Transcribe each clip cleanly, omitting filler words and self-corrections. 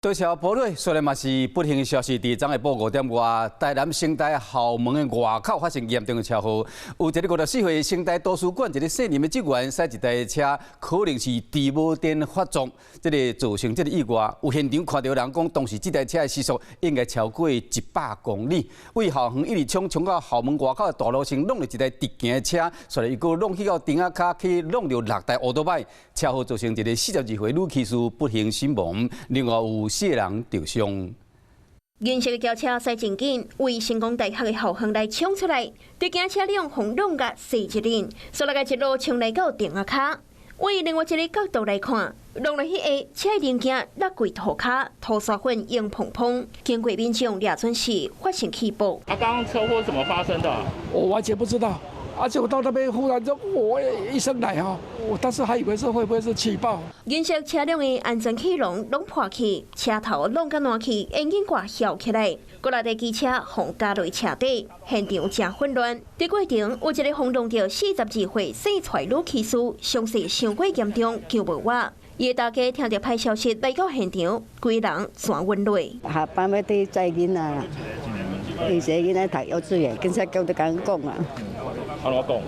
多謝寶瑞，雖然嘛是不幸的消息，佇昨下晡5點外，台南成大校門的外口發生嚴重的車禍，有一個54歲成大圖書館一个卸任的職員，駛一台車，可能是豬母癲發作，這个造成這个意外。有現場看著人講，當時這台車的時速應該超過100公里，對校園一直衝衝到校門外口的大路上，挵著一台直行的車，隨後伊閣挵去到埕仔跤去挵著六台歐多擺，車禍造成一个42歲女騎士不幸身亡，另外有四个人受傷。銀色的轎車駛真緊，對成功大學的校園內衝出來，直行車輛予挵共踅一輪，煞來共一路衝來到埕仔跤。對另外一个角度來看，挵落彼个車零件落跪塗跤，塗沙粉湧膨膨。經過民眾掠準時發生氣爆。啊，剛剛車禍怎麼發生的？我完全不知道。而且我到那邊忽然就我一聲來哈，我當時還以為是會不會是氣爆。銀色車輛的安全氣囊攏破去，車頭挵甲爛去，引擎蓋翹起來，閣來台機車予軋落車底，現場誠混亂。佇過程有一个予挵著42歲姓蔡女騎士，傷勢傷過嚴重，救無活。伊的大家聽著歹消息來到現場，規人全暈落。下班欲去載囡仔啦，伊這囡仔讀幼稚園，警察局就共阮講啊。按怎講？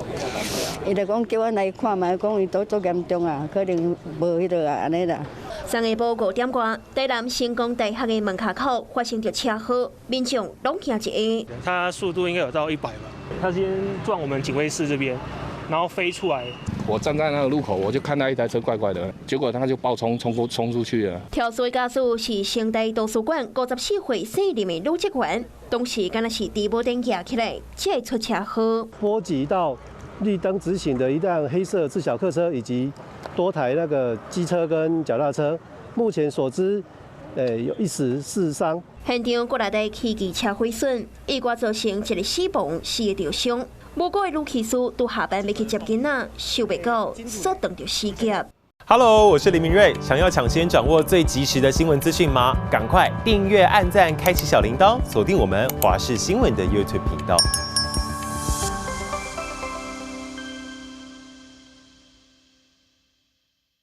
伊就講叫阮來看覓，講伊都足嚴重啊，可能無彼落啊，按呢啦。昨下晡5點外，台南成功大學的門跤口發生著車禍，民眾攏驚一下。他速度應該有到100吧？他先撞我們警衛室這邊，然後飛出來。我站在那個路口，我就看到一台車怪怪的，結果他就爆衝衝過衝出去了。肇事駕駛是成大圖書館54歲卸任的女職員，當時敢若是豬母癲蜈起來，才會出車禍。波及到綠燈直行的一輛黑色自小客車，以及多台那個機車跟腳踏車。目前所知，有一死四傷。現場閣來台汽機車毀損，意外造成一個死亡，四个受傷。無辜的女騎士拄下班欲去接囡仔，想袂到煞當著死劫。 Hello，我是林明瑞，想要搶先掌握最及時的新聞資訊嗎？趕快訂閱、按讚、開啟小鈴鐺，鎖定我們華視新聞的 YouTube 頻道。